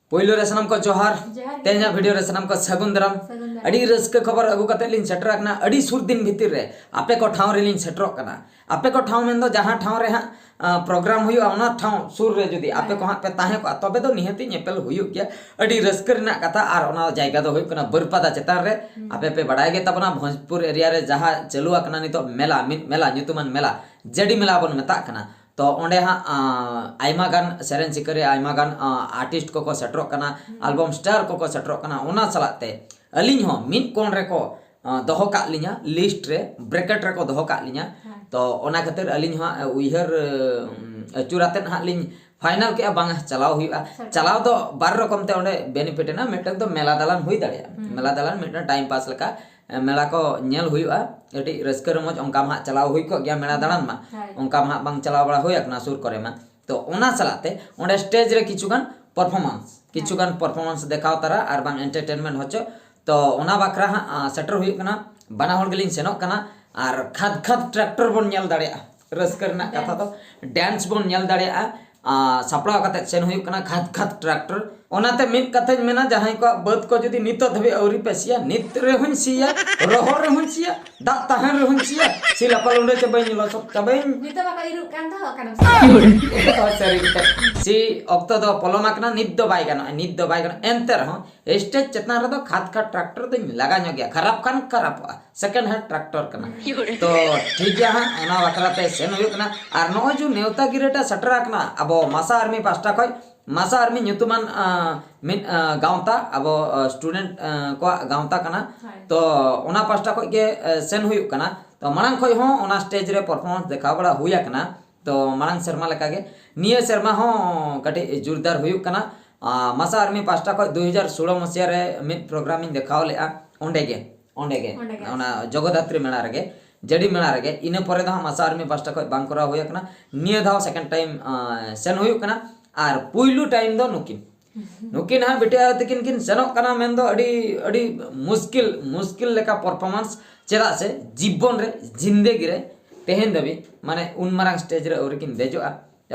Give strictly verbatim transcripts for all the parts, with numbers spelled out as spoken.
ᱯᱳᱭᱞᱳ ᱨᱮ ᱥᱟᱱᱟᱢ ᱠᱚ ᱡᱚᱦᱟᱨ᱾ ᱡᱚᱦᱟᱨ ᱜᱮ᱾ ᱛᱮᱦᱮᱧᱟᱜ ᱵᱷᱤᱰᱤᱭᱳ ᱨᱮ ᱥᱟᱱᱟᱢ ᱠᱚ ᱥᱟᱹᱜᱩᱱ ᱫᱟᱨᱟᱢ᱾ ᱥᱟᱹᱜᱩᱱ ᱫᱟᱨᱟᱢ᱾ ᱟᱹᱰᱤ ᱨᱟᱹᱥᱠᱟᱹ ᱠᱷᱚᱵᱚᱨ ᱟᱹᱜᱩ ᱠᱟᱛᱮ ᱞᱤᱧ ᱥᱮᱴᱮᱨ ᱟᱠᱟᱱᱟ᱾ ᱟᱹᱰᱤ ᱥᱩᱨ ᱫᱤᱱ ᱵᱷᱤᱛᱤᱨ ᱨᱮ ᱟᱯᱮ ᱠᱚ ᱴᱷᱟᱶ ᱨᱮᱞᱤᱧ ᱥᱮᱴᱮᱨᱚᱜ ᱠᱟᱱᱟ᱾ ᱟᱯᱮ ᱠᱚ ᱴᱷᱟᱶ ᱢᱮᱱᱫᱚ ᱡᱟᱦᱟᱸ ᱴᱷᱟᱶ ᱨᱮ ᱦᱟᱸᱜ, ᱟ, ᱯᱨᱳᱜᱨᱟᱢ ᱦᱩᱭᱩᱜᱼᱟ, ᱚᱱᱟ ᱴᱷᱟᱶ ᱥᱩᱨ ᱨᱮ ᱡᱩᱫᱤ ᱟᱯᱮ ᱠᱚ ᱦᱟᱸᱜ ᱯᱮ ᱛᱟᱦᱮᱸ ᱠᱚᱜᱼᱟ, ᱛᱚᱵᱮ ᱫᱚ ᱱᱤᱦᱟᱹᱛᱤ ᱧᱮᱯᱮᱞ ᱦᱩᱭᱩᱜ ᱜᱮᱭᱟ᱾ ᱟᱹᱰᱤ ᱨᱟᱹᱥᱠᱟᱹ ᱨᱮᱱᱟᱜ ᱠᱟᱛᱷᱟ᱾ ᱟᱨ ᱚᱱᱟ ᱡᱟᱭᱜᱟ ᱫᱚ ᱦᱩᱭᱩᱜ ᱠᱟᱱᱟ ᱵᱟᱹᱨᱯᱟᱫᱟ ᱪᱮᱛᱟᱱ ᱨᱮ᱾ ᱦᱩᱸ᱾ ᱟᱯᱮ ᱯᱮ ᱵᱟᱲᱟᱭ ᱜᱮ ᱛᱟᱵᱚᱱᱟ, ᱵᱷᱚᱸᱡᱽᱯᱩᱨ ᱮᱨᱤᱭᱟ ᱨᱮ ᱡᱟᱦᱟᱸ ᱪᱟᱹᱞᱩ ᱟᱠᱟᱱᱟ ᱱᱤᱛᱚᱜ ᱢᱮᱞᱟ, ᱢᱤᱫ ᱢᱮᱞᱟ, ᱧᱩᱛᱩᱢᱟᱱ ᱢᱮᱞᱟ, ᱡᱟᱹᱰᱤ ᱢᱮᱞᱟ ᱵᱚᱱ ᱢᱮᱛᱟᱜ ᱠᱟᱱᱟ᱾ ᱛᱚ ᱚᱸᱰᱮ ᱦᱟᱸᱜ, ᱟ, ᱟᱭᱢᱟ ᱜᱟᱱ ᱥᱮᱨᱮᱧ ᱥᱤᱠᱟᱹᱨᱤᱭᱟᱹ, ᱟᱭᱢᱟ ᱜᱟᱱ, ᱟ, ᱟᱨᱴᱤᱥᱴ ᱠᱚᱠᱚ ᱥᱮᱴᱮᱨᱚᱜ ᱠᱟᱱᱟ, ᱦᱩᱸ᱾ ᱟᱞᱵᱟᱢ ᱥᱴᱟᱨ ᱠᱚᱠᱚ ᱥᱮᱴᱮᱨᱚᱜ ᱠᱟᱱᱟ᱾ ᱚᱱᱟ ᱥᱟᱞᱟᱜ ᱛᱮ ᱟᱹᱞᱤᱧ ᱦᱚᱸ ᱢᱤᱫ ᱠᱚᱬ ᱨᱮᱠᱚ, ᱟ, ᱫᱚᱦᱚ ᱠᱟᱜ ᱞᱤᱧᱟ, ᱞᱤᱥᱴ ᱨᱮ, ᱵᱨᱮᱠᱮᱴ ᱨᱮᱠᱚ ᱫᱚᱦᱚ ᱠᱟᱜ ᱞᱤᱧᱟ᱾ ᱦᱮᱸ᱾ ᱛᱚ ᱚᱱᱟ ᱠᱷᱟᱹᱛᱤᱨ ᱟᱹᱞᱤᱧ ᱦᱚᱸ ᱦᱟᱸᱜ ᱩᱭᱦᱟᱹᱨ, ᱩᱢ, ᱟᱹᱪᱩᱨ ᱟᱛᱮᱫ ᱦᱟᱸᱜ ᱞᱤᱧ ᱯᱷᱟᱭᱱᱟᱞ ᱠᱮᱜᱼᱟ, ᱵᱟᱝ ᱪᱟᱞᱟᱣ ᱦᱩᱭᱩᱜᱼᱟ᱾ ᱥᱮᱴᱮᱨ᱾ ᱪᱟᱞᱟᱣ ᱫᱚ ᱵᱟᱨ ᱨᱚᱠᱚᱢ ᱛᱮ ᱚᱸᱰᱮ ᱵᱮᱱᱤᱯᱷᱤᱴ ᱮᱱᱟ᱾ ᱢᱤᱫᱴᱟᱝ ᱫᱚ ᱢᱮᱞᱟ ᱫᱟᱬᱟᱱ ᱦᱩᱭ ᱫᱟᱲᱮᱭᱟᱜᱼᱟ, ᱦᱩᱸ᱾ ᱢᱮᱞᱟ ᱫᱟᱬᱟᱱ ᱢᱤᱫᱴᱟᱝ ᱴᱟᱭᱤᱢ ᱯᱟᱥ ᱞᱮᱠᱟ, ᱮ, ᱢᱮᱞᱟ ᱠᱚ ᱧᱮᱞ ᱦᱩᱭᱩᱜᱼᱟ, ᱠᱟᱹᱴᱤᱡ ᱨᱟᱹᱥᱠᱟᱹ ᱨᱚᱢᱚᱡᱽ᱾ ᱚᱱᱠᱟ ᱢᱟ ᱦᱟᱸᱜ ᱪᱟᱞᱟᱣ ᱦᱩᱭ ᱠᱚᱜ ᱜᱮᱭᱟ ᱢᱮᱞᱟ ᱫᱟᱬᱟᱱ ᱢᱟ, ᱦᱳᱭ᱾ ᱚᱱᱠᱟ ᱢᱟ ᱦᱟᱸᱜ ᱵᱟᱝ ᱪᱟᱞᱟᱣ ᱵᱟᱲᱟ ᱦᱩᱭ ᱟᱠᱟᱱᱟ ᱥᱩᱨ ᱠᱚᱨᱮ ᱢᱟ᱾ ᱛᱚ ᱚᱱᱟ ᱥᱟᱞᱟᱜ ᱛᱮ ᱚᱸᱰᱮ ᱥᱴᱮᱡᱽ ᱨᱮ ᱠᱤᱪᱷᱩ ᱜᱟᱱ ᱯᱟᱨᱯᱷᱚᱨᱢᱟᱱᱥ, ᱠᱤᱪᱷᱩ ᱜᱟᱱ ᱯᱟᱨᱯᱷᱚᱨᱢᱟᱱᱥ ᱫᱮᱠᱷᱟᱣ ᱛᱟᱨᱟ ᱟᱨ ᱵᱟᱝ ᱮᱱᱴᱟᱨᱴᱮᱱᱢᱮᱱᱴ ᱦᱚᱪᱚ᱾ ᱛᱚ ᱚᱱᱟ ᱵᱟᱠᱷᱨᱟ ᱦᱟᱸᱜ, ᱟ, ᱥᱮᱴᱮᱨ ᱦᱩᱭᱩᱜ ᱠᱟᱱᱟ᱾ ᱵᱟᱱᱟ ᱦᱚᱲ ᱜᱮᱞᱤᱧ ᱥᱮᱱᱚᱜ ᱠᱟᱱᱟ᱾ ᱟᱨ ᱠᱷᱟᱫᱽ ᱠᱷᱟᱫᱽ ᱴᱨᱟᱠᱴᱚᱨ ᱵᱚᱱ ᱧᱮᱞ ᱫᱟᱲᱮᱭᱟᱜᱼᱟ᱾ ᱨᱟᱹᱥᱠᱟᱹ ᱨᱮᱱᱟᱜ ᱠᱟᱛᱷᱟ ᱫᱚ, ᱰᱮᱱᱥ ᱵᱚᱱ ᱧᱮᱞ ᱫᱟᱲᱮᱭᱟᱜᱼᱟ᱾ ᱟ, ᱥᱟᱯᱲᱟᱣ ᱠᱟᱛᱮ ᱥᱮᱱ ᱦᱩᱭᱩᱜ ᱠᱟᱱᱟ ᱠᱷᱟᱫᱽ ᱠᱷᱟᱫᱽ ᱴᱨᱟᱠᱴᱚᱨ᱾ ᱚᱱᱟᱛᱮ ᱢᱤᱫ ᱠᱟᱛᱷᱟᱧ ᱢᱮᱱᱟ, ᱡᱟᱦᱟᱸᱭ ᱠᱚᱣᱟᱜ ᱵᱟᱹᱫᱽ ᱠᱚ ᱡᱩᱫᱤ ᱱᱤᱛᱚᱜ ᱫᱷᱟᱹᱵᱤᱡ ᱟᱹᱣᱨᱤ ᱯᱮ ᱥᱤᱭᱟ, ᱱᱤᱛ ᱨᱮᱦᱚᱸᱧ ᱥᱤᱭᱟ, ᱨᱚᱦᱚᱲ ᱨᱮᱦᱚᱸᱧ ᱥᱤᱭᱟ, ᱫᱟᱜ ᱛᱟᱦᱮᱱ ᱨᱮᱦᱚᱸᱧ ᱥᱤᱭᱟ, ᱥᱤ ᱞᱟᱯᱟ ᱞᱩᱸᱰᱟᱹ ᱪᱟᱵᱟᱧ, ᱞᱚᱥᱚᱫ ᱪᱟᱵᱟᱧ᱾ ᱱᱤᱛᱚᱜ ᱵᱟᱠᱚ ᱤᱨᱚᱜ ᱠᱟᱱ ᱫᱚ, ᱚᱠᱟᱨᱮᱢ ᱥᱤᱭᱟ? ᱥᱟᱹᱨᱤ ᱠᱟᱛᱷᱟ᱾ ᱥᱤ ᱚᱠᱛᱚ ᱫᱚ ᱯᱚᱞᱚᱢ ᱟᱠᱟᱱᱟ, ᱱᱤᱛ ᱫᱚ ᱵᱟᱭ ᱜᱟᱱᱚᱜᱼᱟ, ᱱᱤᱛ ᱫᱚ ᱵᱟᱭ ᱜᱟᱱᱚᱜᱼᱟ᱾ ᱮᱱᱛᱮ ᱨᱮᱦᱚᱸ ᱥᱴᱮᱡᱽ ᱪᱮᱛᱟᱱ ᱨᱮᱫᱚ ᱠᱷᱟᱫᱽ ᱠᱷᱟᱫᱽ ᱴᱨᱟᱠᱴᱚᱨ ᱫᱚᱧ ᱞᱟᱜᱟ ᱧᱚᱜ ᱜᱮᱭᱟ, ᱠᱷᱟᱨᱟᱯ ᱠᱷᱟᱱ ᱠᱷᱟᱨᱟᱯᱚᱜᱼᱟ, ᱥᱮᱠᱮᱱᱰ ᱦᱮᱱᱰ ᱴᱨᱟᱠᱴᱚᱨ ᱠᱟᱱᱟ᱾ ᱛᱚ ᱴᱷᱤᱠ ᱜᱮᱭᱟ ᱦᱟᱸᱜ, ᱚᱱᱟ ᱵᱟᱠᱷᱨᱟ ᱛᱮ ᱥᱮᱱ ᱦᱩᱭᱩᱜ ᱠᱟᱱᱟ᱾ ᱟᱨ ᱱᱚᱜᱼᱚᱭ ᱡᱮ ᱱᱮᱣᱛᱟ ᱜᱤᱨᱟᱹᱴᱟ ᱥᱮᱴᱮᱨ ᱟᱠᱟᱱᱟ ᱟᱵᱚ ᱢᱟᱥᱟ ᱟᱨᱢᱤ ᱯᱟᱦᱴᱟ ᱠᱷᱚᱱ, ᱢᱟᱥᱟ ᱟᱨᱢᱤ ᱧᱩᱛᱩᱢᱟᱱ, ᱟ, ᱢᱤᱫ, ᱟ, ᱜᱟᱶᱛᱟ, ᱟᱵᱚ, ᱟ, ᱥᱴᱩᱰᱮᱱᱴ, ᱟ, ᱠᱚᱣᱟᱜ ᱜᱟᱶᱛᱟ ᱠᱟᱱᱟ᱾ ᱦᱳᱭ᱾ ᱛᱚ ᱚᱱᱟ ᱯᱟᱦᱴᱟ ᱠᱷᱚᱱ ᱜᱮ, ᱟ, ᱥᱮᱱ ᱦᱩᱭᱩᱜ ᱠᱟᱱᱟ᱾ ᱛᱚ ᱢᱟᱲᱟᱝ ᱠᱷᱚᱱ ᱦᱚᱸ ᱚᱱᱟ ᱥᱴᱮᱡᱽ ᱨᱮ ᱯᱟᱨᱯᱷᱚᱨᱢᱮᱱᱥ ᱫᱮᱠᱷᱟᱣ ᱵᱟᱲᱟ ᱦᱩᱭ ᱟᱠᱟᱱᱟ᱾ ᱛᱚ ᱢᱟᱲᱟᱝ ᱥᱮᱨᱢᱟ ᱞᱮᱠᱟᱜᱮ ᱱᱤᱭᱟᱹ ᱥᱮᱨᱢᱟ ᱦᱚᱸ ᱠᱟᱹᱴᱤᱡ ᱡᱳᱨᱫᱟᱨ ᱦᱩᱭᱩᱜ ᱠᱟᱱᱟ᱾ ᱟ, ᱢᱟᱥᱟ ᱟᱨᱢᱤ ᱯᱟᱦᱴᱟ ᱠᱷᱚᱱ ᱫᱩ ᱦᱟᱡᱟᱨ ᱥᱳᱞᱳ ᱢᱟᱥᱤᱭᱟ ᱨᱮ ᱢᱤᱫ ᱯᱨᱳᱜᱨᱟᱢ ᱤᱧ ᱫᱮᱠᱷᱟᱣ ᱞᱮᱫᱼᱟ ᱚᱸᱰᱮ ᱜᱮ, ᱚᱸᱰᱮ ᱜᱮ᱾ ᱚᱱᱟ ᱡᱚᱜᱚᱫᱷᱟᱛᱨᱤ ᱢᱮᱞᱟ ᱨᱮᱜᱮ, ᱡᱟᱹᱰᱤ ᱢᱮᱞᱟ ᱨᱮᱜᱮ᱾ ᱤᱱᱟᱹ ᱯᱚᱨᱮ ᱫᱚ ᱦᱟᱸᱜ ᱢᱟᱥᱟ ᱟᱨᱢᱤ ᱯᱟᱦᱴᱟ ᱠᱷᱚᱱ ᱵᱟᱝ ᱠᱚᱨᱟᱣ ᱦᱩᱭ ᱟᱠᱟᱱᱟ᱾ ᱱᱤᱭᱟᱹ ᱫᱷᱟᱣ ᱥᱮᱠᱮᱱᱰ ᱴᱟᱭᱤᱢ, ᱟ, ᱥᱮᱱ ᱦᱩᱭᱩᱜ ᱠᱟᱱᱟ᱾ ᱟᱨ ᱯᱩᱭᱞᱩ ᱴᱟᱭᱤᱢ ᱫᱚ ᱱᱩᱠᱤᱱ, ᱱᱩᱠᱤᱱ ᱦᱟᱸᱜ ᱵᱤᱴᱤ ᱟᱭᱳ ᱛᱟᱹᱠᱤᱱ ᱠᱤᱱ ᱥᱮᱱᱚᱜ ᱠᱟᱱᱟ, ᱢᱮᱱᱫᱚ ᱟᱹᱰᱤ, ᱟᱹᱰᱤ ᱢᱩᱥᱠᱤᱞ, ᱢᱩᱥᱠᱤᱞ ᱞᱮᱠᱟ ᱯᱟᱨᱯᱷᱚᱨᱢᱟᱱᱥ᱾ ᱪᱮᱫᱟᱜ ᱥᱮ ᱡᱤᱵᱚᱱ ᱨᱮ, ᱡᱤᱱᱫᱮᱜᱤ ᱨᱮ ᱛᱮᱦᱮᱧ ᱫᱷᱟᱹᱵᱤᱡ ᱢᱟᱱᱮ ᱩᱱ ᱢᱟᱨᱟᱝ ᱥᱴᱮᱡᱽ ᱨᱮ ᱟᱹᱣᱨᱤ ᱠᱤᱱ ᱫᱮᱡᱚᱜᱼᱟ᱾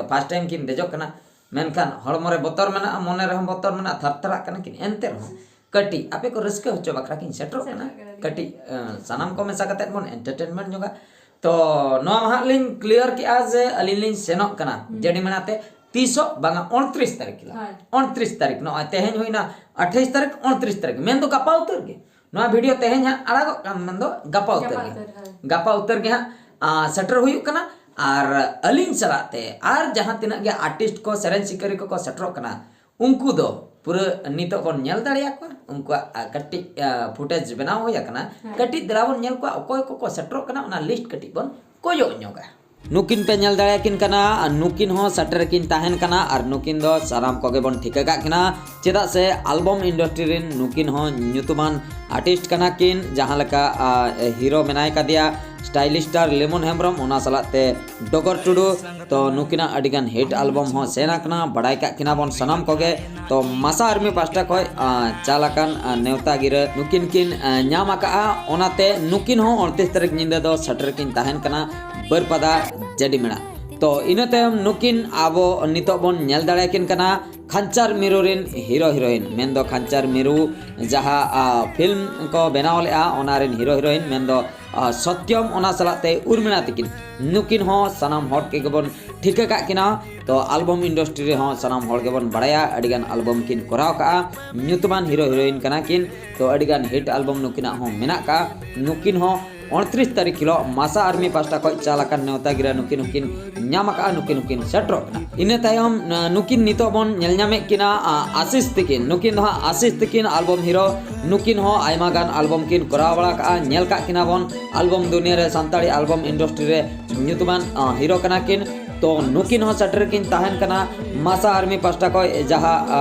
ᱯᱷᱟᱥᱴ ᱴᱟᱭᱤᱢ ᱠᱤᱱ ᱫᱮᱡᱚᱜ ᱠᱟᱱᱟ᱾ ᱢᱮᱱᱠᱷᱟᱱ ᱦᱚᱲᱢᱚ ᱨᱮ ᱵᱚᱛᱚᱨ ᱢᱮᱱᱟᱜᱼᱟ, ᱢᱚᱱᱮ ᱨᱮᱦᱚᱸ ᱵᱚᱛᱚᱨ ᱢᱮᱱᱟᱜᱼᱟ, ᱛᱷᱟᱨ ᱛᱷᱟᱨᱟᱜ ᱠᱟᱱᱟ ᱠᱤᱱ, ᱮᱱᱛᱮ ᱨᱮᱦᱚᱸ ᱠᱟᱹᱴᱤᱡ ᱟᱯᱮ ᱠᱚ ᱨᱟᱹᱥᱠᱟᱹ ᱦᱚᱪᱚ ᱵᱟᱠᱷᱨᱟ ᱠᱤᱱ ᱥᱮᱴᱮᱨᱚᱜ ᱠᱟᱱᱟ᱾ ᱥᱮᱴᱮᱨᱚᱜ ᱠᱟᱱᱟ᱾ ᱠᱟᱹᱴᱤᱡ ᱟᱸ, ᱥᱟᱱᱟᱢ ᱠᱚ ᱢᱮᱥᱟ ᱠᱟᱛᱮᱫ ᱵᱚᱱ ᱮᱱᱴᱟᱨᱴᱮᱱᱢᱮᱱᱴ ᱧᱚᱜᱟ᱾ ᱛᱚ ᱱᱚᱣᱟ ᱢᱟ ᱦᱟᱸᱜ ᱞᱤᱧ ᱠᱞᱤᱭᱟᱨ ᱠᱮᱜᱼᱟ ᱡᱮ ᱟᱹᱞᱤᱧ ᱞᱤᱧ ᱥᱮᱱᱚᱜ ᱠᱟᱱᱟ᱾ ᱦᱩᱸ᱾ ᱡᱟᱹᱰᱤ ᱢᱮᱱᱟ ᱛᱮ ᱛᱤᱥᱚᱜ ᱵᱟᱝᱟ, ᱩᱱᱛᱨᱤᱥ ᱛᱟᱹᱨᱤᱠᱷ ᱦᱤᱞᱳᱜ᱾ ᱦᱳᱭ᱾ ᱩᱱᱛᱨᱤᱥ ᱛᱟᱹᱨᱤᱠᱷ, ᱱᱚᱜᱼᱚᱭ ᱛᱮᱦᱮᱧ ᱦᱩᱭᱱᱟ ᱟᱴᱷᱟᱭᱤᱥ ᱛᱟᱹᱨᱤᱠᱷ, ᱩᱱᱛᱨᱤᱥ ᱛᱟᱹᱨᱤᱠᱷ, ᱢᱮᱱᱫᱚ ᱜᱟᱯᱟ ᱩᱛᱟᱹᱨ ᱜᱮ᱾ ᱱᱚᱣᱟ ᱵᱷᱤᱰᱤᱭᱳ ᱛᱮᱦᱮᱧ ᱦᱟᱸᱜ ᱟᱲᱟᱜᱚᱜ ᱠᱟᱱ, ᱢᱮᱱᱫᱚ ᱜᱟᱯᱟ ᱩᱛᱟᱹᱨ ᱜᱟᱯᱟ ᱜᱮ᱾ ᱩᱛᱟᱹᱨ, ᱦᱳᱭ᱾ ᱜᱟᱯᱟ ᱩᱛᱟᱹᱨ ᱜᱮ ᱦᱟᱸᱜ, ᱟᱸ, ᱥᱮᱴᱮᱨ ᱦᱩᱭᱩᱜ ᱠᱟᱱᱟ᱾ ᱟᱨ ᱟᱹᱞᱤᱧ ᱥᱟᱞᱟᱜ ᱛᱮ ᱟᱨ ᱡᱟᱦᱟᱸ ᱛᱤᱱᱟᱹᱜ ᱜᱮ ᱟᱨᱴᱤᱥᱴ ᱠᱚ, ᱥᱮᱨᱮᱧ ᱥᱤᱠᱟᱹᱨᱤ ᱠᱚᱠᱚ ᱥᱮᱴᱮᱨᱚᱜ ᱠᱟᱱᱟ, ᱩᱱᱠᱩ ᱫᱚ ᱯᱩᱨᱟᱹ ᱱᱤᱛᱚᱜ ᱵᱚᱱ ᱧᱮᱞ ᱫᱟᱲᱮᱭᱟᱠᱚᱣᱟ᱾ ᱩᱱᱠᱩᱣᱟᱜ, ᱟ, ᱠᱟᱹᱴᱤᱡ, ᱟ, ᱯᱷᱩᱴᱮᱡᱽ ᱵᱮᱱᱟᱣ ᱦᱩᱭ ᱟᱠᱟᱱᱟ᱾ ᱦᱮᱸ᱾ ᱠᱟᱹᱴᱤᱡ ᱫᱮᱞᱟ ᱵᱚᱱ ᱧᱮᱞ ᱠᱚᱣᱟ, ᱚᱠᱚᱭ ᱠᱚᱠᱚ ᱥᱮᱴᱮᱨᱚᱜ ᱠᱟᱱᱟ, ᱚᱱᱟ ᱞᱤᱥᱴ ᱠᱟᱹᱴᱤᱡ ᱵᱚᱱ ᱠᱚᱭᱚᱜ ᱧᱚᱜᱟ᱾ ᱱᱩᱠᱤᱱ ᱯᱮ ᱧᱮᱞ ᱫᱟᱲᱮᱭᱟᱠᱤᱱ ᱠᱟᱱᱟ, ᱟᱨ ᱱᱩᱠᱤᱱ ᱦᱚᱸ ᱥᱮᱴᱮᱨ ᱠᱤᱱ ᱛᱟᱦᱮᱱ ᱠᱟᱱᱟ, ᱟᱨ ᱱᱩᱠᱤᱱ ᱫᱚ ᱥᱟᱱᱟᱢ ᱠᱚᱜᱮ ᱵᱚᱱ ᱴᱷᱤᱠᱟᱹ ᱠᱟᱜ ᱠᱤᱱᱟ, ᱪᱮᱫᱟᱜ ᱥᱮ ᱟᱞᱵᱚᱢ ᱤᱱᱰᱟᱥᱴᱨᱤ ᱨᱮᱱ ᱱᱩᱠᱤᱱ ᱦᱚᱸ ᱧᱩᱛᱩᱢᱟᱱ ᱟᱨᱴᱤᱥᱴ ᱠᱟᱱᱟ ᱠᱤᱱ᱾ ᱡᱟᱦᱟᱸ ᱞᱮᱠᱟ, ᱟ, ᱦᱤᱨᱳ ᱢᱮᱱᱟᱭ ᱠᱟᱫᱮᱭᱟ ᱥᱴᱟᱭᱞᱤᱥᱴᱟᱨ ᱞᱮᱢᱚᱱ ᱦᱮᱢᱵᱨᱚᱢ, ᱚᱱᱟ ᱥᱟᱞᱟᱜ ᱛᱮ ᱰᱚᱜᱚᱨ ᱴᱩᱰᱩ᱾ ᱛᱚ ᱱᱩᱠᱤᱱᱟᱜ ᱟᱹᱰᱤᱜᱟᱱ ᱦᱤᱴ ᱟᱞᱵᱚᱢ ᱦᱚᱸ ᱥᱮᱱ ᱟᱠᱟᱱᱟ, ᱵᱟᱲᱟᱭ ᱠᱟᱜ ᱠᱤᱱᱟ ᱵᱚᱱ ᱥᱟᱱᱟᱢ ᱠᱚᱜᱮ᱾ ᱛᱚ ᱢᱟᱥᱟ ᱟᱨᱢᱤ ᱯᱟᱦᱴᱟ ᱠᱷᱚᱱ, ᱟ, ᱪᱟᱞ ᱟᱠᱟᱱ, ᱟ, ᱱᱮᱣᱛᱟ ᱜᱤᱨᱟᱹ ᱱᱩᱠᱤᱱ ᱠᱤᱱ, ᱟ, ᱧᱟᱢ ᱟᱠᱟᱜᱼᱟ᱾ ᱚᱱᱟᱛᱮ ᱱᱩᱠᱤᱱ ᱦᱚᱸ ᱩᱱᱛᱨᱤᱥ ᱛᱟᱹᱨᱤᱠᱷ ᱧᱤᱫᱟᱹ ᱫᱚ ᱥᱮᱴᱮᱨ ᱠᱤᱱ ᱛᱟᱦᱮᱱ ᱠᱟᱱᱟ ᱵᱟᱹᱨᱯᱟᱫᱟ ᱡᱟᱹᱰᱤᱢᱮᱲᱟ᱾ ᱛᱚ ᱤᱱᱟᱹ ᱛᱟᱭᱚᱢ ᱱᱩᱠᱤᱱ ᱟᱵᱚ ᱱᱤᱛᱚᱜ ᱵᱚᱱ ᱧᱮᱞ ᱫᱟᱲᱮᱭᱟᱠᱤᱱ ᱠᱟᱱᱟ ᱠᱷᱟᱧᱪᱟᱨ ᱢᱤᱨᱩ ᱨᱮᱱ ᱦᱤᱨᱳ ᱦᱤᱨᱳᱭᱤᱱ, ᱢᱮᱱᱫᱚ ᱠᱷᱟᱧᱪᱟᱨ ᱢᱤᱨᱩ ᱡᱟᱦᱟᱸ, ᱟ, ᱯᱷᱤᱞᱢ ᱠᱚ ᱵᱮᱱᱟᱣ ᱞᱮᱜᱼᱟ, ᱚᱱᱟ ᱨᱮᱱ ᱦᱤᱨᱳ ᱦᱤᱨᱳᱭᱤᱱ, ᱢᱮᱱᱫᱚ, ᱟ, ᱥᱚᱛᱭᱚᱢ, ᱚᱱᱟ ᱥᱟᱞᱟᱜ ᱛᱮ ᱩᱨᱢᱤᱞᱟ ᱛᱤᱠᱤᱱ, ᱱᱩᱠᱤᱱ ᱦᱚᱸ ᱥᱟᱱᱟᱢ ᱦᱚᱲ ᱠᱚᱜᱮ ᱵᱚᱱ ᱴᱷᱤᱠᱟᱹ ᱠᱟᱜ ᱠᱤᱱᱟ᱾ ᱛᱚ ᱟᱞᱵᱚᱢ ᱤᱱᱰᱟᱥᱴᱨᱤ ᱨᱮᱦᱚᱸ ᱥᱟᱱᱟᱢ ᱦᱚᱲ ᱜᱮᱵᱚᱱ ᱵᱟᱲᱟᱭᱟ, ᱟᱹᱰᱤᱜᱟᱱ ᱟᱞᱵᱚᱢ ᱠᱤᱱ ᱠᱚᱨᱟᱣ ᱠᱟᱜᱼᱟ, ᱧᱩᱛᱩᱢᱟᱱ ᱦᱤᱨᱳ ᱦᱤᱨᱳᱭᱤᱱ ᱠᱟᱱᱟ ᱠᱤᱱ᱾ ᱛᱚ ᱟᱹᱰᱤᱜᱟᱱ ᱦᱤᱴ ᱟᱞᱵᱚᱢ ᱱᱩᱠᱤᱱᱟᱜ ᱦᱚᱸ ᱢᱮᱱᱟᱜ ᱠᱟᱜᱼᱟ᱾ ᱱᱩᱠᱤᱱ ᱦᱚᱸ ᱩᱱᱛᱨᱤᱥ ᱛᱟᱹᱨᱤᱠᱷ ᱦᱤᱞᱳᱜ ᱢᱟᱥᱟ ᱟᱨᱢᱤ ᱯᱟᱦᱴᱟ ᱠᱷᱚᱱ ᱪᱟᱞ ᱟᱠᱟᱱ ᱱᱮᱣᱛᱟ ᱜᱤᱨᱟᱹ ᱱᱩᱠᱤᱱ ᱦᱚᱸᱠᱤᱱ ᱧᱟᱢ ᱟᱠᱟᱜᱼᱟ, ᱱᱩᱠᱤᱱ ᱦᱚᱸᱠᱤᱱ ᱥᱮᱴᱮᱨᱚᱜ ᱠᱟᱱᱟ᱾ ᱤᱱᱟᱹ ᱛᱟᱭᱚᱢ, ᱱᱟ-, ᱱᱩᱠᱤᱱ ᱱᱤᱛᱚᱜ ᱵᱚᱱ ᱧᱮᱞ ᱧᱟᱢᱮᱫ ᱠᱤᱱᱟ, ᱟ, ᱟᱥᱤᱥ ᱛᱤᱠᱤᱱ᱾ ᱱᱩᱠᱤᱱ ᱫᱚ ᱦᱟᱸᱜ ᱟᱥᱤᱥ ᱛᱤᱠᱤᱱ ᱟᱞᱵᱚᱢ ᱦᱤᱨᱳ, ᱱᱩᱠᱤᱱ ᱦᱚᱸ ᱟᱭᱢᱟ ᱜᱟᱱ ᱟᱞᱵᱚᱢ ᱠᱤᱱ ᱠᱚᱨᱟᱣ ᱵᱟᱲᱟ ᱠᱟᱜᱼᱟ, ᱧᱮᱞ ᱠᱟᱜ ᱠᱤᱱᱟ ᱵᱚᱱ ᱟᱞᱵᱚᱢ ᱫᱩᱱᱤᱭᱟᱹ ᱨᱮ, ᱥᱟᱱᱛᱟᱲᱤ ᱟᱞᱵᱚᱢ ᱤᱱᱰᱟᱥᱴᱨᱤ ᱨᱮ ᱧᱩᱛᱩᱢᱟᱱ, ᱟ, ᱦᱤᱨᱳ ᱠᱟᱱᱟ ᱠᱤᱱ᱾ ᱛᱚ ᱱᱩᱠᱤᱱ ᱦᱚᱸ ᱥᱮᱴᱮᱨ ᱠᱤᱱ ᱛᱟᱦᱮᱱ ᱠᱟᱱᱟ ᱢᱟᱥᱟ ᱟᱨᱢᱤ ᱯᱟᱦᱴᱟ ᱠᱷᱚᱱ ᱡᱟᱦᱟᱸ, ᱟ,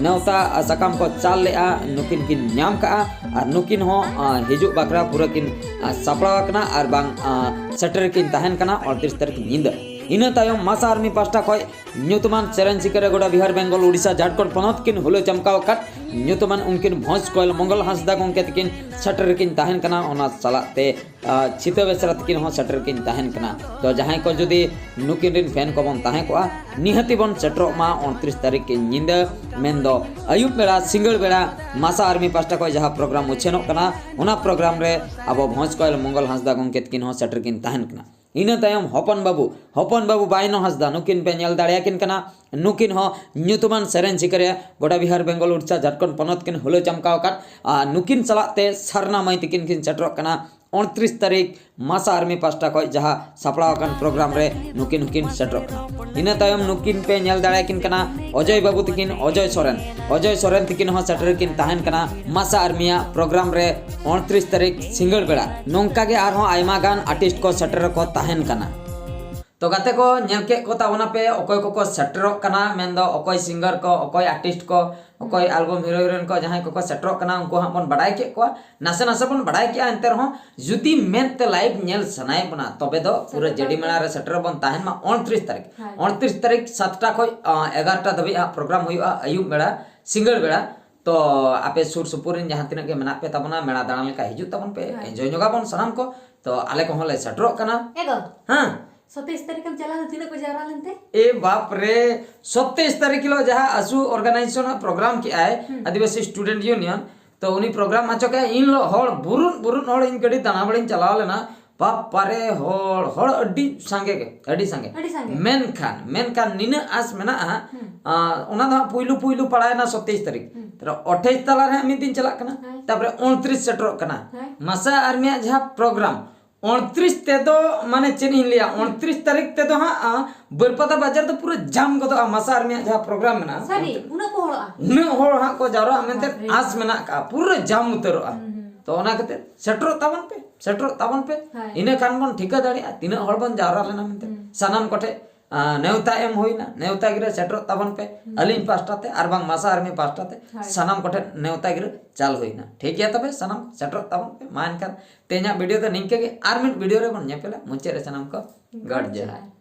ᱱᱮᱣᱛᱟ, ᱟ, ᱥᱟᱠᱟᱢ ᱠᱚ ᱪᱟᱞ ᱞᱮᱜᱼᱟ, ᱱᱩᱠᱤᱱ ᱠᱤᱱ ᱧᱟᱢ ᱠᱟᱜᱼᱟ᱾ ᱟᱨ ᱱᱩᱠᱤᱱ ᱦᱚᱸ, ᱟ, ᱦᱤᱡᱩᱜ ᱵᱟᱠᱷᱨᱟ ᱯᱩᱨᱟᱹ ᱠᱤᱱ, ᱟ, ᱥᱟᱯᱲᱟᱣ ᱟᱠᱟᱱᱟ ᱟᱨ ᱵᱟᱝ, ᱟ, ᱥᱮᱴᱮᱨ ᱠᱤᱱ ᱛᱟᱦᱮᱱ ᱠᱟᱱᱟ ᱩᱱᱛᱨᱤᱥ ᱛᱟᱹᱨᱤᱠᱷ ᱧᱤᱫᱟᱹ᱾ ᱤᱱᱟᱹ ᱛᱟᱭᱚᱢ ᱢᱟᱥᱟ ᱟᱨᱢᱤ ᱯᱟᱦᱴᱟ ᱠᱷᱚᱱ ᱧᱩᱛᱩᱢᱟᱱ ᱥᱮᱨᱮᱧ ᱥᱤᱠᱟᱹᱨᱤᱭᱟᱹ ᱜᱚᱰᱟ ᱵᱤᱦᱟᱨ ᱵᱮᱝᱜᱚᱞ ᱩᱲᱤᱥᱥᱟ ᱡᱷᱟᱲᱠᱷᱚᱸᱰ ᱯᱚᱱᱚᱛ ᱠᱤᱱ ᱦᱩᱞᱟᱹ ᱪᱟᱢᱠᱟᱣ ᱟᱠᱟᱫ ᱧᱩᱛᱩᱢᱟᱱ ᱩᱱᱠᱤᱱ ᱵᱷᱚᱸᱡᱽ ᱠᱚᱭᱮᱞ ᱢᱚᱝᱜᱚᱞ ᱦᱟᱸᱥᱫᱟ ᱜᱚᱢᱠᱮ ᱛᱤᱠᱤᱱ ᱥᱮᱴᱮᱨ ᱨᱮᱠᱤᱱ ᱛᱟᱦᱮᱱ ᱠᱟᱱᱟ᱾ ᱚᱱᱟ ᱥᱟᱞᱟᱜ ᱛᱮ ᱪᱷᱤᱛᱟᱹ ᱵᱮᱥᱨᱟ ᱛᱤᱠᱤᱱ ᱦᱚᱸ ᱥᱮᱴᱮᱨ ᱠᱤᱱ ᱛᱟᱦᱮᱱ ᱠᱟᱱᱟ᱾ ᱛᱚ ᱡᱟᱦᱟᱸᱭ ᱠᱚ ᱡᱩᱫᱤ ᱱᱩᱠᱤᱱ ᱨᱤᱱ ᱯᱷᱮᱱ ᱠᱚᱵᱚᱱ ᱛᱟᱦᱮᱸ ᱠᱚᱜᱼᱟ, ᱱᱤᱦᱟᱹᱛᱤ ᱵᱚᱱ ᱥᱮᱴᱮᱨᱚᱜ ᱢᱟ ᱩᱱᱛᱨᱤᱥ ᱛᱟᱹᱨᱤᱠᱷ ᱧᱤᱫᱟᱹ, ᱢᱮᱱᱫᱚ ᱟᱹᱭᱩᱵ ᱵᱮᱲᱟ, ᱥᱤᱸᱜᱟᱹᱲ ᱵᱮᱲᱟ ᱢᱟᱥᱟ ᱟᱨᱢᱤ ᱯᱟᱦᱴᱟ ᱠᱷᱚᱱ ᱡᱟᱦᱟᱸ ᱯᱨᱳᱜᱨᱟᱢ ᱩᱪᱷᱟᱹᱱᱚᱜ ᱠᱟᱱᱟ, ᱚᱱᱟ ᱯᱨᱳᱜᱨᱟᱢ ᱨᱮ ᱟᱵᱚ ᱵᱷᱚᱸᱡᱽ ᱠᱚᱭᱮᱞ ᱢᱚᱝᱜᱚᱞ ᱦᱟᱸᱥᱫᱟ ᱜᱚᱢᱠᱮ ᱛᱤᱠᱤᱱ ᱦᱚᱸ ᱥᱮᱴᱮᱨ ᱠᱤᱱ ᱛᱟᱦᱮᱱ ᱠᱟᱱᱟ᱾ ᱤᱱᱟᱹ ᱛᱟᱭᱚᱢ ᱦᱚᱯᱚᱱ ᱵᱟᱹᱵᱩ, ᱦᱚᱯᱚᱱ ᱵᱟᱹᱵᱩ ᱵᱟᱭᱱᱚ ᱦᱟᱸᱥᱫᱟ, ᱱᱩᱠᱤᱱ ᱯᱮ ᱧᱮᱞ ᱫᱟᱲᱮᱭᱟᱠᱤᱱ ᱠᱟᱱᱟ᱾ ᱱᱩᱠᱤᱱ ᱦᱚᱸ ᱧᱩᱛᱩᱢᱟᱱ ᱥᱮᱨᱮᱧ ᱥᱤᱠᱟᱹᱨᱤᱭᱟᱹ ᱜᱚᱰᱟ ᱵᱤᱦᱟᱨ ᱵᱮᱝᱜᱚᱞ ᱩᱲᱤᱥᱥᱟ ᱡᱷᱟᱲᱠᱷᱚᱸᱰ ᱯᱚᱱᱚᱛ ᱠᱤᱱ ᱦᱩᱞᱟᱹ ᱪᱟᱢᱠᱟᱣ ᱟᱠᱟᱫ᱾ ᱟᱨ ᱱᱩᱠᱤᱱ ᱥᱟᱞᱟᱜ ᱛᱮ ᱥᱟᱨᱱᱟ ᱢᱟᱹᱭ ᱛᱤᱠᱤᱱ ᱠᱤᱱ ᱥᱮᱴᱮᱨᱚᱜ ᱠᱟᱱᱟ᱾ ᱩᱱᱛᱨᱤᱥ ᱛᱟᱹᱨᱤᱠᱷ ᱢᱟᱥᱟ ᱟᱨᱢᱤ ᱯᱟᱦᱴᱟ ᱠᱷᱚᱱ ᱡᱟᱦᱟᱸ ᱥᱟᱯᱲᱟᱣ ᱟᱠᱟᱱ ᱯᱨᱳᱜᱨᱟᱢ ᱨᱮ ᱱᱩᱠᱤᱱ ᱦᱚᱸᱠᱤᱱ ᱥᱮᱴᱮᱨᱚᱜ ᱠᱟᱱᱟ᱾ ᱤᱱᱟᱹ ᱛᱟᱭᱚᱢ ᱱᱩᱠᱤᱱ ᱯᱮ ᱧᱮᱞ ᱫᱟᱲᱮᱭᱟᱠᱤᱱ ᱠᱟᱱᱟ ᱚᱡᱚᱭ ᱵᱟᱹᱵᱩ ᱛᱤᱠᱤᱱ, ᱚᱡᱚᱭ ᱥᱚᱨᱮᱱ᱾ ᱚᱡᱚᱭ ᱥᱚᱨᱮᱱ ᱛᱤᱠᱤᱱ ᱦᱚᱸ ᱥᱮᱴᱮᱨ ᱠᱤᱱ ᱛᱟᱦᱮᱱ ᱠᱟᱱᱟ ᱢᱟᱥᱟ ᱟᱨᱢᱤᱭᱟᱜ ᱯᱨᱳᱜᱨᱟᱢ ᱨᱮ ᱩᱱᱛᱨᱤᱥ ᱛᱟᱹᱨᱤᱠᱷ ᱥᱤᱸᱜᱟᱹᱲ ᱵᱮᱲᱟ᱾ ᱱᱚᱝᱠᱟ ᱜᱮ ᱟᱨᱦᱚᱸ ᱟᱭᱢᱟ ᱜᱟᱱ ᱟᱨᱴᱤᱥᱴ ᱠᱚ ᱥᱮᱴᱮᱨ ᱠᱚ ᱛᱟᱦᱮᱱ ᱠᱟᱱᱟ᱾ ᱛᱚ ᱜᱟᱛᱮ ᱠᱚ, ᱧᱮᱞ ᱠᱮᱫ ᱠᱚ ᱛᱟᱵᱚᱱᱟᱯᱮ ᱚᱠᱚᱭ ᱠᱚᱠᱚ ᱥᱮᱴᱮᱨᱚᱜ ᱠᱟᱱᱟ, ᱢᱮᱱᱫᱚ ᱚᱠᱚᱭ ᱥᱤᱝᱜᱟᱨ ᱠᱚ, ᱚᱠᱚᱭ ᱟᱨᱴᱤᱥᱴ ᱠᱚ, ᱚᱠᱚᱭ ᱟᱞᱵᱚᱢ ᱦᱤᱨᱳ ᱦᱤᱨᱳᱭᱤᱱ ᱠᱚ, ᱡᱟᱦᱟᱸᱭ ᱠᱚᱠᱚ ᱥᱮᱴᱮᱨᱚᱜ ᱠᱟᱱᱟ, ᱩᱱᱠᱩ ᱦᱟᱸᱜ ᱵᱚᱱ ᱵᱟᱰᱟᱭ ᱠᱮᱫ ᱠᱚᱣᱟ᱾ ᱱᱟᱥᱮ ᱱᱟᱥᱮ ᱵᱚᱱ ᱵᱟᱰᱟᱭ ᱠᱮᱜᱼᱟ, ᱮᱱᱛᱮ ᱨᱮᱦᱚᱸ ᱡᱩᱫᱤ ᱢᱮᱫ ᱛᱮ ᱞᱟᱭᱤᱵᱷ ᱧᱮᱞ ᱥᱟᱱᱟᱭᱮᱫ ᱵᱚᱱᱟ, ᱛᱚᱵᱮ ᱫᱚ ᱯᱩᱨᱟᱹ ᱥᱮᱴᱮᱨ ᱡᱮᱰᱤ ᱢᱮᱲᱟ ᱨᱮ ᱥᱮᱴᱮᱨ ᱵᱚᱱ ᱛᱟᱦᱮᱱ ᱢᱟ ᱩᱱᱛᱨᱤᱥ ᱛᱟᱹᱨᱤᱠᱷ᱾ ᱦᱳᱭ᱾ ᱩᱱᱛᱨᱤᱥ ᱛᱟᱹᱨᱤᱠᱷ ᱥᱟᱛᱴᱟ ᱠᱷᱚᱱ, ᱟ, ᱮᱜᱟᱨᱚᱴᱟ ᱫᱷᱟᱹᱵᱤᱡ ᱦᱟᱸᱜ ᱯᱨᱳᱜᱨᱟᱢ ᱦᱩᱭᱩᱜᱼᱟ ᱟᱹᱭᱩᱵ ᱵᱮᱲᱟ, ᱥᱤᱸᱜᱟᱹᱲ ᱵᱮᱲᱟ᱾ ᱛᱚ ᱟᱯᱮ ᱥᱩᱨ ᱥᱩᱯᱩᱨ ᱨᱮᱱ ᱡᱟᱦᱟᱸ ᱛᱤᱱᱟᱹᱜ ᱜᱮ ᱢᱮᱱᱟᱜ ᱯᱮ ᱛᱟᱵᱚᱱᱟ, ᱢᱮᱲᱟ ᱫᱟᱬᱟᱱ ᱞᱮᱠᱟ ᱦᱤᱡᱩᱜ ᱛᱟᱵᱚᱱ ᱯᱮ, ᱦᱳᱭ᱾ ᱮᱱᱡᱚᱭ ᱧᱚᱜᱟᱵᱚᱱ ᱥᱟᱱᱟᱢ ᱠᱚ᱾ ᱛᱚ ᱟᱞᱮ ᱠᱚᱦᱚᱸ ᱞᱮ ᱥᱮᱴᱮᱨᱚᱜ ᱠᱟᱱᱟ᱾ ᱮ ᱜᱚ, ᱦᱮᱸ᱾ ᱥᱟᱛᱟᱥ ᱛᱟᱹᱨᱤᱠᱷ ᱮᱢ ᱪᱟᱞᱟᱣ ᱞᱮᱱ, ᱛᱤᱱᱟᱹᱜ ᱠᱚ ᱡᱟᱣᱨᱟ ᱞᱮᱱᱛᱮ? ᱮ ᱵᱟᱯ ᱨᱮ, ᱥᱟᱛᱟᱥ ᱛᱟᱹᱨᱤᱠᱷ ᱦᱤᱞᱳᱜ ᱡᱟᱦᱟᱸ ᱟᱥᱩ ᱚᱨᱜᱟᱱᱟᱭᱡᱮᱥᱚᱱ ᱟᱜ ᱯᱨᱳᱜᱨᱟᱢ ᱠᱮᱜᱼᱟᱭ, ᱦᱩᱸ᱾ ᱟᱹᱫᱤᱵᱟᱹᱥᱤ ᱥᱴᱩᱰᱮᱱᱴ ᱤᱭᱩᱱᱤᱭᱚᱱ, ᱛᱚ ᱩᱱᱤ ᱯᱨᱳᱜᱨᱟᱢ ᱦᱚᱪᱚ ᱠᱮᱜᱼᱟᱭ, ᱤᱱ ᱦᱤᱞᱳᱜ ᱦᱚᱲ ᱵᱩᱨᱩᱱ ᱵᱩᱨᱩᱱ ᱦᱚᱲ, ᱤᱧ ᱠᱟᱹᱴᱤᱡ ᱫᱟᱬᱟ ᱵᱟᱲᱟᱧ ᱪᱟᱞᱟᱣ ᱞᱮᱱᱟ, ᱵᱟᱯ ᱨᱮ ᱦᱚᱲ, ᱦᱚᱲ ᱟᱹᱰᱤ ᱥᱟᱸᱜᱮ ᱜᱮ, ᱟᱹᱰᱤ ᱥᱟᱸᱜᱮ᱾ ᱟᱹᱰᱤ ᱥᱟᱸᱜᱮ᱾ ᱢᱮᱱᱠᱷᱟᱱ, ᱢᱮᱱᱠᱷᱟᱱ ᱱᱤᱱᱟᱹᱜ ᱟᱸᱥ ᱢᱮᱱᱟᱜᱼᱟ, ᱦᱩᱸ᱾ ᱟ, ᱚᱱᱟ ᱫᱚ ᱦᱟᱸᱜ ᱯᱩᱭᱞᱩ ᱯᱩᱭᱞᱩ ᱯᱟᱲᱟᱣᱮᱱᱟ ᱥᱟᱛᱟᱥ ᱛᱟᱹᱨᱤᱠᱷ᱾ ᱦᱩᱸ᱾ ᱛᱟᱨᱯᱚᱨᱮ ᱟᱴᱷᱟᱥ ᱛᱟᱞᱟ ᱨᱮ ᱦᱟᱸᱜ ᱢᱤᱫ ᱫᱤᱱ ᱪᱟᱞᱟᱜ ᱠᱟᱱᱟ᱾ ᱦᱳᱭ᱾ ᱛᱟᱨᱯᱚᱨᱮ ᱩᱱᱛᱨᱤᱥ ᱥᱮᱴᱮᱨᱚᱜ ᱠᱟᱱᱟ᱾ ᱦᱳᱭ᱾ ᱢᱟᱥᱟ ᱟᱨᱢᱤᱭᱟᱜ ᱡᱟᱦᱟᱸ ᱯᱨᱳᱜᱨᱟᱢ, ᱩᱱᱛᱨᱤᱥ ᱛᱮᱫᱚ, ᱢᱟᱱᱮ ᱪᱮᱫ ᱤᱧ ᱞᱟᱹᱭᱟ, ᱦᱩᱸ᱾ ᱩᱱᱛᱨᱤᱥ ᱛᱟᱹᱨᱤᱠᱷ ᱛᱮᱫᱚ ᱦᱟᱸᱜ, ᱟ, ᱵᱟᱹᱨᱯᱟᱫᱟ ᱵᱟᱡᱟᱨ ᱫᱚ ᱯᱩᱨᱟᱹ ᱡᱟᱢ ᱜᱚᱫᱚᱜᱼᱟ ᱢᱟᱥᱟ ᱟᱨᱢᱤᱭᱟᱜ ᱡᱟᱦᱟᱸ ᱯᱨᱳᱜᱨᱟᱢ ᱢᱮᱱᱟᱜᱼᱟ᱾ ᱥᱟᱹᱨᱤ, ᱩᱱᱟᱹᱜ ᱠᱚ ᱦᱚᱲᱚᱜᱼᱟ? ᱩᱱᱟᱹᱜ ᱦᱚᱲ ᱦᱟᱸᱜ ᱠᱚ ᱡᱟᱣᱨᱟᱜᱼᱟ ᱢᱮᱱᱛᱮ ᱵᱟᱯᱨᱮ᱾ ᱟᱸᱥ ᱢᱮᱱᱟᱜ ᱠᱟᱜᱼᱟ, ᱯᱩᱨᱟᱹ ᱡᱟᱢ ᱩᱛᱟᱹᱨᱚᱜᱼᱟ᱾ ᱦᱩᱸ, ᱦᱩᱸ᱾ ᱛᱚ ᱚᱱᱟ ᱠᱷᱟᱹᱛᱤᱨ ᱥᱮᱴᱮᱨᱚᱜ ᱛᱟᱵᱚᱱ ᱯᱮ, ᱥᱮᱴᱮᱨᱚᱜ ᱛᱟᱵᱚᱱ ᱯᱮ᱾ ᱦᱳᱭ᱾ ᱤᱱᱟᱹ ᱠᱷᱟᱱ ᱵᱚᱱ ᱴᱷᱤᱠᱟᱹ ᱫᱟᱲᱮᱭᱟᱜᱼᱟ ᱛᱤᱱᱟᱹᱜ ᱦᱚᱲ ᱵᱚᱱ ᱡᱟᱣᱨᱟ ᱞᱮᱱᱟ ᱢᱮᱱᱛᱮ᱾ ᱦᱩᱸ᱾ ᱥᱟᱱᱟᱢ ᱠᱚᱴᱷᱮᱱ, ᱟ, ᱱᱮᱣᱛᱟ ᱮᱢ ᱦᱩᱭᱱᱟ, ᱱᱮᱣᱛᱟ ᱜᱤᱨᱟᱹ ᱥᱮᱴᱮᱨᱚᱜ ᱛᱟᱵᱚᱱ ᱯᱮ᱾ ᱦᱩᱸ᱾ ᱟᱹᱞᱤᱧ ᱯᱟᱦᱴᱟ ᱛᱮ ᱟᱨ ᱵᱟᱝ ᱢᱟᱥᱟ ᱟᱨᱢᱤ ᱯᱟᱦᱴᱟ ᱛᱮ ᱦᱳᱭ᱾ ᱥᱟᱱᱟᱢ ᱠᱚᱴᱷᱮᱱ ᱱᱮᱣᱛᱟ ᱜᱤᱨᱟᱹ ᱪᱟᱞ ᱦᱩᱭᱱᱟ᱾ ᱴᱷᱤᱠ ᱜᱮᱭᱟ, ᱛᱚᱵᱮ ᱥᱟᱱᱟᱢ ᱥᱮᱴᱮᱨᱚᱜ ᱛᱟᱵᱚᱱ ᱯᱮ᱾ ᱢᱟ ᱮᱱᱠᱷᱟᱱ ᱛᱮᱦᱮᱧᱟᱜ ᱵᱷᱤᱰᱤᱭᱳ ᱫᱚ ᱱᱤᱝᱠᱟᱹ ᱜᱮ, ᱟᱨ ᱢᱤᱫ ᱵᱷᱤᱰᱤᱭᱳ ᱨᱮᱵᱚᱱ ᱧᱮᱯᱮᱞᱟ᱾ ᱢᱩᱪᱟᱹᱫ ᱨᱮ ᱥᱟᱱᱟᱢ ᱠᱚ ᱜᱚᱰ ᱡᱚᱦᱟᱨ᱾